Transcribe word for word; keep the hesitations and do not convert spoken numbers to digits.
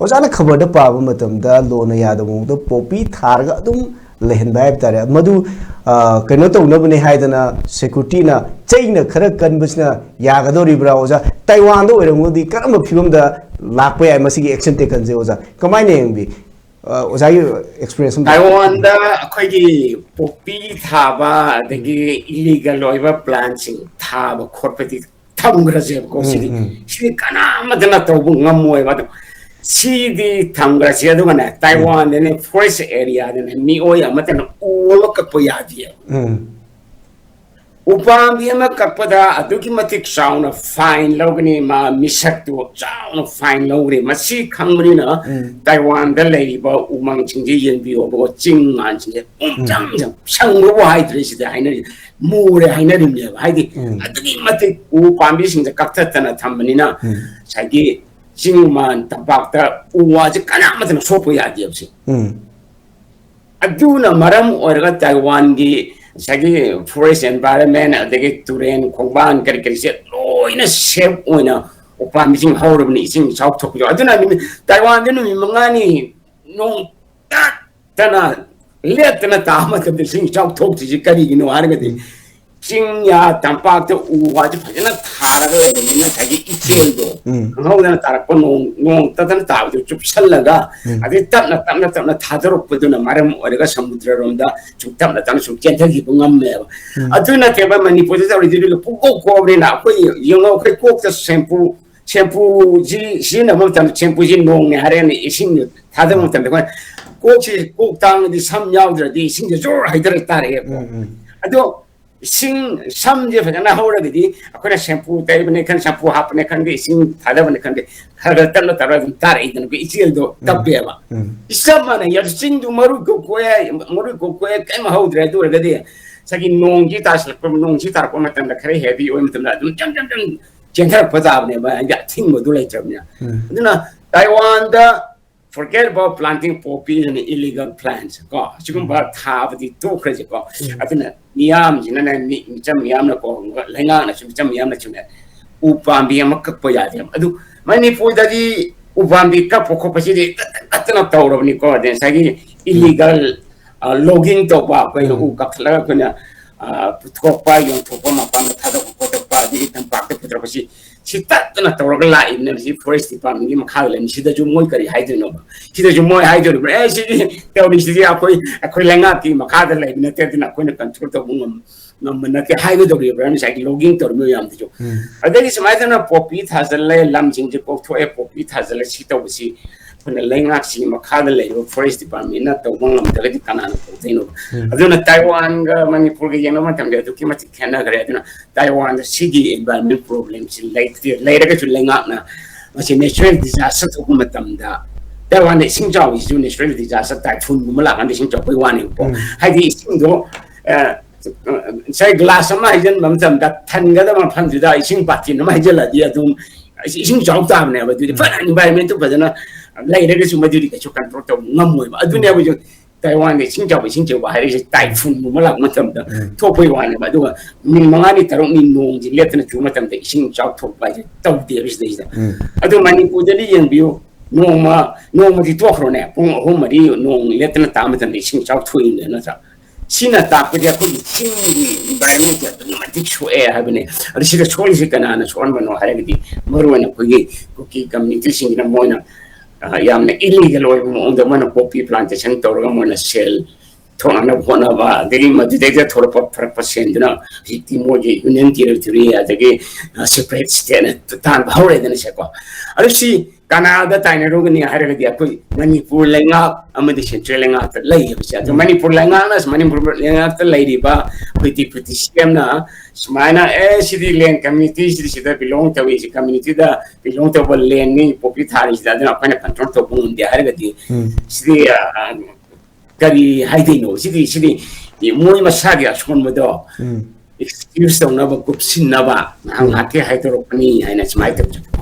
ꯑꯣꯖꯥꯅ ꯈꯕꯔꯗ ꯄꯥꯕ ꯃꯇꯝꯗ ꯂꯣꯅ ꯌꯥꯗꯕ ꯃꯑꯣꯡꯗ ꯄꯣꯄꯤ ꯊꯥꯔꯒ ꯑꯗꯨꯝ ꯂꯩꯍꯟꯕ ꯍꯥꯏꯕ ꯇꯥꯔꯦ꯫ ꯃꯗꯨ, ꯑ, ꯀꯩꯅꯣ ꯇꯧꯅꯕꯅꯦ ꯍꯥꯏꯗꯅ ꯁꯦꯀ꯭ꯌꯨꯔꯤꯇꯤꯅ ꯆꯩꯅ ꯈꯔ ꯀꯟꯕꯁꯤꯅ ꯌꯥꯒꯗꯧꯔꯤꯕ꯭ꯔꯥ ꯑꯣꯖꯥ? ꯇꯥꯏꯋꯥꯟꯗ ꯑꯣꯏꯔꯝꯃꯒꯗꯤ ꯀꯔꯝꯕ ꯐꯤꯕꯝꯗ ꯂꯥꯛꯄ ꯌꯥꯏ ꯃꯁꯤꯒꯤ ꯑꯦꯛꯁꯟ ꯇꯦꯀꯟꯁꯦ ꯑꯣꯖꯥ? ꯀꯃꯥꯏꯅ ꯌꯦꯡꯕꯤ? ꯑ, ꯑꯣꯖꯥꯒꯤ ꯑꯦꯛꯁꯄꯤꯔꯤꯌꯦꯟꯁ ꯑꯃ ꯇꯥꯏꯋꯥꯟꯗ ꯑꯩꯈꯣꯏꯒꯤ ꯄꯣꯄꯤ ꯊꯥꯕ ꯑꯗꯒꯤ ꯏꯂꯤꯒꯦꯜ ꯑꯣꯏꯕ ꯄ꯭ꯂꯥꯟꯁꯤꯡ ꯊꯥꯕ ꯈꯣꯠꯄꯗꯤ ꯊꯝꯈ꯭ꯔꯁꯦꯕꯀꯣ꯫ ꯎꯝ, ꯁꯤꯗꯤ, ꯎꯝ꯫ ꯁꯤꯗꯤ ꯀꯅꯥ ꯑꯃꯠꯇꯅ ꯇꯧꯕ ꯉꯝꯃꯣꯏꯕ꯫ ꯑꯗꯣ ꯁꯤꯗꯤ ꯊꯝꯈ꯭ꯔꯁꯦ꯫ ꯑꯗꯨꯒꯅꯦ, ꯇꯥꯏꯋꯥꯟꯗꯅꯦ, ꯐꯣꯔꯦꯁ ꯑꯦꯔꯤꯌꯥꯗꯅꯦ, ꯃꯤꯑꯣꯏ ꯑꯃꯠꯇꯅ ꯎ ꯑꯃ ꯀꯛꯄ ꯌꯥꯗꯦꯕ꯫ ꯎꯝ꯫ ꯎꯄꯥꯝꯕꯤ ꯑꯃ ꯀꯛꯄꯗ ꯑꯗꯨꯛꯀꯤ ꯃꯇꯤꯛ ꯆꯥꯎꯅ ꯐꯥꯏꯟ ꯂꯧꯒꯅꯤ, ꯃꯥ ꯃꯤꯁꯛꯇꯨ ꯆꯥꯎꯅ ꯐꯥꯏꯟ ꯂꯧꯒꯅꯤ꯫ ꯃꯁꯤ ꯈꯪꯕꯅꯤꯅ ꯎꯝ꯫ ꯇꯥꯏꯋꯥꯟꯗ ꯂꯩꯔꯤꯕ ꯎꯃꯪꯁꯤꯡꯁꯦ ꯌꯦꯡꯕꯤꯌꯣꯕꯀꯣ, ꯆꯤꯡ ꯃꯥꯟꯁꯤꯡꯁꯦ ꯎꯝ꯫ ꯄꯨꯝꯁꯪ ꯁꯪꯕꯕꯨ ꯍꯥꯏꯗ꯭ꯔꯦ ꯁꯤꯗ ꯍꯥꯏꯅꯔꯤ, ꯃꯨꯔꯦ ꯍꯥꯏꯅꯔꯤꯕꯅꯦꯕ꯫ ꯍꯥꯏꯗꯤ ꯎꯝ꯫ ꯑꯗꯨꯛꯀꯤ ꯃꯇꯤꯛ ꯎ ꯄꯥꯝꯕꯤꯁꯤꯡꯁꯦ ꯀꯛꯊꯠꯇꯅ ꯊꯝꯕꯅꯤꯅ ꯎꯝ꯫ ꯉꯁꯥꯏꯒꯤ ꯆꯤꯡ ꯃꯥꯟ ꯇꯝꯄꯥꯛꯇ ꯎ ꯋꯥꯁꯦ ꯀꯅꯥ ꯑꯃꯠꯇꯅ ꯁꯣꯛꯄ ꯌꯥꯗꯦꯕ ꯁꯤ꯫ ꯎꯝ꯫ ꯑꯗꯨꯅ ꯃꯔꯝ ꯑꯣꯏꯔꯒ ꯇꯥꯏꯋꯥꯟꯒꯤ ꯉꯁꯥꯏꯒꯤ ꯐꯣꯔꯦꯁ ꯑꯦꯟꯚꯥꯏꯔꯟꯃꯦꯟ ꯑꯗꯒꯤ ꯇꯨꯔꯦꯟ ꯈꯣꯡꯕꯥꯟ ꯀꯔꯤ ꯀꯔꯤꯁꯦ ꯂꯣꯏꯅ ꯁꯦꯐ ꯑꯣꯏꯅ ꯎꯄꯥꯝꯕꯤꯁꯤꯡ ꯍꯧꯔꯕꯅꯤ, ꯏꯁꯤꯡ ꯏꯆꯥꯎ ꯊꯣꯛꯄꯁꯨ꯫ ꯑꯗꯨꯅ ꯅꯨꯃꯤꯠ, ꯇꯥꯏꯋꯥꯟꯗ ꯅꯨꯃꯤꯠ ꯃꯉꯥꯅꯤ ꯅꯣꯡ ꯇꯠꯇꯅ ꯂꯦꯞꯇꯅ ꯇꯥꯕ ꯃꯇꯝꯗ ꯏꯁꯤꯡ ꯏꯆꯥꯎ ꯊꯣꯛꯇ꯭ꯔꯤꯁꯤ ꯀꯔꯤꯒꯤꯅꯣ ꯍꯥꯏꯔꯒꯗꯤ ꯎꯝ꯫ ꯆꯤꯡꯌꯥ ꯇꯝꯄꯥꯛꯇ ꯎ ꯋꯥꯁꯦ ꯐꯖꯅ ꯊꯥꯔꯒ ꯂꯩꯔꯕꯅꯤꯅ ꯉꯁꯥꯏꯒꯤ ꯏꯆꯦꯜꯗꯣ ꯎꯝ꯫ ꯈꯪꯍꯧꯗꯅ ꯇꯥꯔꯛꯄ ꯅꯣꯡ, ꯅꯣꯡ ꯇꯠꯇꯅ ꯇꯥꯕꯗꯣ ꯆꯨꯞꯁꯜꯂꯒ ꯎꯝ꯫ ꯑꯗꯩ ꯇꯞꯅ ꯇꯞꯅ ꯇꯞꯅ ꯊꯥꯗꯣꯔꯛꯄꯗꯨꯅ ꯃꯔꯝ ꯑꯣꯏꯔꯒ ꯁꯃꯨꯗ꯭ꯔꯔꯣꯝꯗ ꯁꯨꯝ ꯇꯞꯅ ꯇꯞꯅ ꯁꯨꯝ ꯆꯦꯟꯊꯈꯤꯕ ꯉꯝꯃꯦꯕ꯫ ꯎꯝ꯫ ꯑꯗꯨ ꯅꯠꯇꯦꯕ ꯃꯅꯤꯄꯨꯔꯗ ꯇꯧꯔꯤꯗꯨꯗꯤ ꯄꯨꯡꯀꯣꯛ ꯀꯣꯛꯑꯕꯅꯤꯅ ꯑꯩꯈꯣꯏ ꯌꯦꯡꯉꯣ, ꯑꯩꯈꯣꯏ ꯀꯣꯛꯇ ꯁꯦꯝꯄꯨ, ꯁꯦꯝꯄꯨꯁꯤ ꯁꯤꯖꯤꯟꯅꯕ ꯃꯇꯝꯗ ꯁꯦꯝꯄꯨꯁꯤ ꯅꯣꯡꯅꯦ ꯍꯥꯏꯔꯦꯅ ꯏꯁꯤꯡ ꯊꯥꯗꯕ ꯃꯇꯝꯗ ꯑꯩꯈꯣꯏ ꯀꯣꯛꯁꯤ, ꯀꯣꯛ ꯇꯥꯡꯉꯗꯤ ꯁꯝ ꯌꯥꯎꯗ꯭ꯔꯗꯤ ꯏꯁꯤꯡꯁꯦ ꯖꯣꯔ ꯍꯩꯊꯔ ꯇꯥꯔꯛꯑꯦꯕ꯫ ꯎꯝ, ꯎꯝ꯫ ꯑꯗꯣ ꯏꯁꯤꯡ, ꯁꯝꯁꯦ ꯐꯖꯅ ꯍꯧꯔꯒꯗꯤ ꯑꯩꯈꯣꯏꯅ ꯁꯦꯝꯄꯨ ꯇꯩꯕꯅꯦ ꯈꯪꯗꯦ, ꯁꯦꯝꯄꯨ ꯍꯥꯞꯄꯅꯦ ꯈꯪꯗꯦ, ꯏꯁꯤꯡ ꯊꯥꯗꯕꯅꯦ ꯈꯪꯗꯦ, ꯈꯔ ꯈꯔ ꯇꯞꯅ ꯇꯞꯅ ꯑꯗꯨꯝ ꯇꯥꯔꯛꯏꯗꯅꯀꯣ, ꯏꯆꯦꯜꯗꯣ ꯎꯝ꯫ ꯇꯞꯄꯦꯕ꯫ ꯎꯝ꯫ ꯏꯆꯞ ꯃꯥꯟꯅꯩ, ꯑꯗꯨ ꯆꯤꯡꯗꯨ ꯃꯔꯨ ꯀꯣꯛ ꯀꯣꯛꯑꯦ, ꯃꯔꯨ ꯀꯣꯛ ꯀꯣꯛꯑꯦ, ꯀꯔꯤꯝ ꯍꯧꯗ꯭ꯔꯦ꯫ ꯑꯗꯨ ꯑꯣꯏꯔꯒꯗꯤ ꯉꯁꯥꯏꯒꯤ ꯅꯣꯡꯁꯤ ꯇꯥꯁꯤꯜꯂꯛꯄ, ꯅꯣꯡꯁꯤ ꯇꯥꯔꯛꯄ ꯃꯇꯝꯗ ꯈꯔ ꯍꯦꯚꯤ ꯑꯣꯏꯕ ꯃꯇꯝꯗ ꯑꯗꯨꯝ ꯖꯝ ꯖꯝ ꯖꯝ ꯆꯦꯟꯊꯔꯛꯄ ꯇꯥꯕꯅꯦꯕ, ꯍꯥꯏꯗꯤ ꯑꯊꯤꯡꯕꯗꯨ ꯂꯩꯇ꯭ꯔꯕꯅꯤꯅ꯫ ꯎꯝ꯫ ꯑꯗꯨꯅ ꯇꯥꯏꯋꯥꯟꯗ forget about planting poppy and illegal plants ꯀꯣ, ꯁꯤꯒꯨꯝꯕ ꯎꯝ꯫ ꯊꯥꯕꯗꯤ ꯇꯣꯛꯈ꯭ꯔꯁꯤꯀꯣ꯫ ꯎꯝ꯫ ꯑꯗꯨꯅ ꯃꯤꯌꯥꯝꯁꯤꯅꯅꯦ, ꯃꯤ-, ꯃꯤꯆꯝ ꯃꯤꯌꯥꯝꯅꯀꯣ, ꯂꯩꯉꯥꯛꯅꯁꯨ, ꯃꯤꯆꯝ ꯃꯤꯌꯥꯝꯅꯁꯨꯅꯦ ꯎ ꯄꯥꯝꯕꯤ ꯑꯃ ꯀꯛꯄ ꯌꯥꯗꯦ꯫ ꯑꯗꯨ ꯃꯅꯤꯄꯨꯔꯗꯗꯤ ꯎꯄꯥꯝꯕꯤ ꯀꯛꯄ ꯈꯣꯠꯄꯁꯤꯗꯤ ꯇꯠꯇꯅ ꯇꯧꯔꯕꯅꯤꯀꯣ꯫ ꯑꯗꯩ ꯉꯁꯥꯏꯒꯤ illegal logging ꯇꯧꯕ, ꯑꯩꯈꯣꯏꯅ ꯎ ꯀꯛꯊꯠꯂꯒ ꯑꯩꯈꯣꯏꯅ ꯄꯨꯊꯣꯛꯄ, ꯌꯣꯟꯊꯣꯛꯄ, ꯃꯄꯥꯟꯗ ꯊꯥꯗꯣꯛꯄ ꯈꯣꯠꯇꯣꯛꯄ, ꯑꯗꯒꯤ ꯇꯝꯄꯥꯛꯇ ꯄꯨꯊꯣꯔꯛꯄꯁꯤ, ꯁꯤ ꯇꯠꯇꯅ ꯇꯧꯔꯒ ꯂꯥꯛꯏꯕꯅꯦ꯫ ꯁꯤ forest department ꯀꯤ ꯃꯈꯥꯗ ꯂꯩꯕꯅꯤ꯫ ꯁꯤꯗꯁꯨ ꯃꯣꯏ ꯀꯔꯤ ꯍꯥꯏꯗꯣꯏꯅꯣꯕ? ꯁꯤꯗꯁꯨ ꯃꯣꯏ ꯍꯥꯏꯗꯣꯔꯤꯕ꯭ꯔꯥ, "ꯑꯦ, ꯁꯤꯗꯤ ꯇꯧꯔꯤꯁꯤꯗꯤ ꯑꯩꯈꯣꯏ, ꯑꯩꯈꯣꯏ ꯂꯩꯉꯥꯛꯀꯤ ꯃꯈꯥꯗ ꯂꯩꯕ ꯅꯠꯇꯦ, ꯑꯗꯨꯅ ꯑꯩꯈꯣꯏꯅ control ꯇꯧꯕ ꯉꯝ-, ꯉꯝꯕ ꯅꯠꯇꯦ" ꯍꯥꯏꯒꯗꯧꯔꯤꯕ꯭ꯔꯥ? ꯉꯁꯥꯏꯒꯤ logging ꯇꯧꯔꯤꯕ ꯃꯌꯥꯝꯗꯨꯁꯨ꯫ ꯑꯗꯒꯤ ꯁꯨꯃꯥꯏꯅ ꯇꯧꯅ poppy ꯊꯥꯖꯤꯜꯂꯦ, ꯂꯝꯁꯤꯡꯁꯦ ꯀꯣꯛꯊꯣꯛꯑꯦ, poppy ꯊꯥꯖꯤꯜꯂꯦ, ꯁꯤ ꯇꯧꯕꯁꯤ ꯑꯩꯈꯣꯏꯅ ꯂꯩꯉꯥꯛꯁꯤꯒꯤ ꯃꯈꯥꯗ ꯂꯩꯔꯤꯕ forest department ꯅ ꯇꯧꯕ ꯉꯝꯗ꯭ꯔꯒꯗꯤ ꯀꯅꯥꯅ ꯇꯧꯗꯣꯏꯅꯣ? ꯑꯗꯨꯅ ꯇꯥꯏꯋꯥꯟꯒ ꯃꯅꯤꯄꯨꯔꯒ ꯌꯦꯡꯅꯕ ꯃꯇꯝꯗ ꯑꯗꯨꯛꯀꯤ ꯃꯇꯤꯛ ꯈꯦꯠꯅꯈ꯭ꯔꯦ꯫ ꯑꯗꯨꯅ ꯇꯥꯏꯋꯥꯟꯗ ꯁꯤꯒꯤ environment problem ꯁꯤ ꯂꯩꯇꯦ꯫ ꯂꯩꯔꯒꯁꯨ ꯂꯩꯉꯥꯛꯅ ꯃꯁꯤ natural disaster ꯊꯣꯛꯄ ꯃꯇꯝꯗ, ꯇꯥꯏꯋꯥꯟꯗ ꯏꯁꯤꯡ ꯆꯥꯎꯕꯁꯤꯁꯨ natural disaster, typhoon ꯒꯨꯝꯕ ꯂꯥꯛꯀꯥꯟꯗ ꯏꯁꯤꯡ ꯆꯥꯎꯕꯒꯤ ꯋꯥꯅꯦꯕꯀꯣ꯫ ꯍꯥꯏꯗꯤ ꯏꯁꯤꯡꯗꯣ, ꯑ, ꯉꯁꯥꯏ glass ꯑꯃ ꯍꯩꯖꯤꯟꯕ ꯃꯇꯝꯗ ꯊꯟꯒꯗꯕ ꯃꯐꯝꯗꯨꯗ ꯏꯁꯤꯡ ꯕꯥꯇꯤꯟ ꯑꯃ ꯍꯩꯖꯤꯜꯂꯗꯤ ꯑꯗꯨꯝ ꯏꯁꯤꯡ ꯆꯥꯎ ꯇꯥꯕꯅꯦꯕ꯫ ꯑꯗꯨꯗꯤ ꯐꯖꯅ environment ꯇꯨ ꯐꯖꯅ ꯂꯩꯔꯒꯁꯨ ꯃꯗꯨꯗꯤ ꯀꯩꯁꯨ control ꯇꯧꯕ ꯉꯝꯃꯣꯏꯕ꯫ ꯑꯗꯨꯅꯦꯕ ꯍꯧꯖꯤꯛ ꯇꯥꯏꯋꯥꯟꯗ ꯏꯁꯤꯡ ꯆꯥꯎꯕ, ꯏꯁꯤꯡ ꯆꯥꯎꯕ ꯍꯥꯏꯔꯤꯁꯦ typhoon ꯒꯨꯝꯕ ꯂꯥꯛꯄ ꯃꯇꯝꯗ ꯊꯣꯛꯄꯒꯤ ꯋꯥꯅꯦꯕ꯫ ꯑꯗꯨꯒ ꯅꯨꯃꯤꯠ ꯃꯉꯥꯅꯤ ꯇꯔꯨꯛꯅꯤ ꯅꯣꯡꯁꯤ ꯂꯦꯞꯇꯅ ꯆꯨꯕ ꯃꯇꯝꯗ ꯏꯁꯤꯡ ꯏꯆꯥꯎ ꯊꯣꯛꯄ ꯍꯥꯏꯁꯦ ꯇꯧꯗꯦꯕ ꯁꯤꯗꯩꯁꯤꯗ꯫ ꯑꯗꯨ ꯃꯅꯤꯄꯨꯔꯗꯗꯤ ꯌꯦꯡꯕꯤꯌꯨ, ꯅꯣꯡꯃ, ꯅꯣꯡꯃꯗꯤ ꯇꯣꯛꯈ꯭ꯔꯣꯅꯦ, ꯄꯨꯡ ꯑꯍꯨꯝ ꯃꯔꯤ ꯅꯣꯡ ꯂꯦꯞꯇꯅ ꯇꯥꯕ ꯃꯇꯝꯗ ꯏꯁꯤꯡ ꯏꯆꯥꯎ ꯊꯣꯛꯏꯅꯦ, ꯅꯠꯇ꯭ꯔꯥ? ꯁꯤꯅ ꯇꯥꯛꯄꯗꯤ ꯑꯩꯈꯣꯏꯒꯤ ꯆꯤꯡꯒꯤ environment ꯁꯦ ꯑꯗꯨꯛꯀꯤ ꯃꯇꯤꯛ ꯁꯣꯛꯑꯦ ꯍꯥꯏꯕꯅꯦ꯫ ꯑꯗꯣ ꯁꯤꯗ ꯁꯣꯛꯂꯤꯁꯤ ꯀꯅꯥꯅ ꯁꯣꯛꯍꯟꯕꯅꯣ ꯍꯥꯏꯔꯒꯗꯤ, ꯃꯔꯨꯑꯣꯏꯅ ꯑꯩꯈꯣꯏꯒꯤ ꯀꯨꯀꯤ community ꯁꯤꯡꯁꯤꯅ ꯃꯣꯏꯅ, ꯑ, ꯌꯥꯝꯅ illegal ꯑꯣꯏꯕ ꯃꯑꯣꯡꯗ ꯃꯣꯏꯅ poppy plantation ꯇꯧꯔꯒ ꯃꯣꯏꯅ ꯁꯦꯜ ꯊꯣꯛꯅꯅꯕ ꯍꯣꯠꯅꯕ, ꯑꯗꯒꯤ ꯃꯗꯨꯗꯩꯗ ꯊꯣꯛꯂꯛꯄ ꯐꯔꯛꯄ ꯁꯦꯜꯗꯨꯅ ꯍꯧꯖꯤꯛꯇꯤ ꯃꯣꯏꯒꯤ Union Territory, ꯑꯗꯒꯤ, ꯑ, separate state ꯅ ꯇꯥꯟꯕ ꯍꯧꯔꯦꯗꯅ ꯁꯦꯀꯣ꯫ ꯑꯗꯨ ꯁꯤ ꯀꯅꯥꯗ ꯇꯥꯏꯅꯔꯨꯒꯅꯤ ꯍꯥꯏꯔꯒꯗꯤ, ꯑꯩꯈꯣꯏ ꯃꯅꯤꯄꯨꯔ ꯂꯩꯉꯥꯛ ꯑꯃꯗꯤ central ꯂꯩꯉꯥꯛꯇ ꯂꯩꯌꯦꯕꯁꯦ꯫ ꯑꯗꯣ ꯃꯅꯤꯄꯨꯔ ꯂꯩꯉꯥꯛꯅ, ꯃꯅꯤꯄꯨꯔ ꯂꯩꯉꯥꯛꯇ ꯂꯩꯔꯤꯕ ꯑꯩꯈꯣꯏ deputy C M ꯅ ꯁꯨꯃꯥꯏꯅ, "ꯑꯦ, ꯁꯤꯗꯤ land community, ꯁꯤꯗꯤ ꯁꯤꯗ belong ꯇꯧꯏ, ꯁꯤ community ꯗ belong ꯇꯧꯕ land ꯅꯤ, poppy ꯊꯥꯔꯤꯁꯤꯗ, ꯑꯗꯨꯅ ꯑꯩꯈꯣꯏꯅ control ꯇꯧꯕ ꯉꯝꯗꯦ" ꯍꯥꯏꯔꯒꯗꯤ, ꯁꯤꯗꯤ, ꯑ, ꯀꯔꯤ ꯍꯥꯏꯗꯣꯏꯅꯣ? ꯁꯤꯗꯤ, ꯁꯤꯗꯤ ꯃꯣꯏ ꯃꯁꯥꯒꯤ ꯑꯁꯣꯟꯕꯗꯣ excuse ꯇꯧꯅꯕ, ꯀꯨꯞꯁꯤꯟꯅꯕ, ꯉꯥꯏꯍꯥꯛ ꯉꯥꯏꯍꯥꯛꯀꯤ ꯍꯥꯏꯗꯣꯔꯛꯄꯅꯤ ꯍꯥꯏꯅ ꯁꯨꯃꯥꯏꯅ ꯇꯧꯖꯕꯀꯣ꯫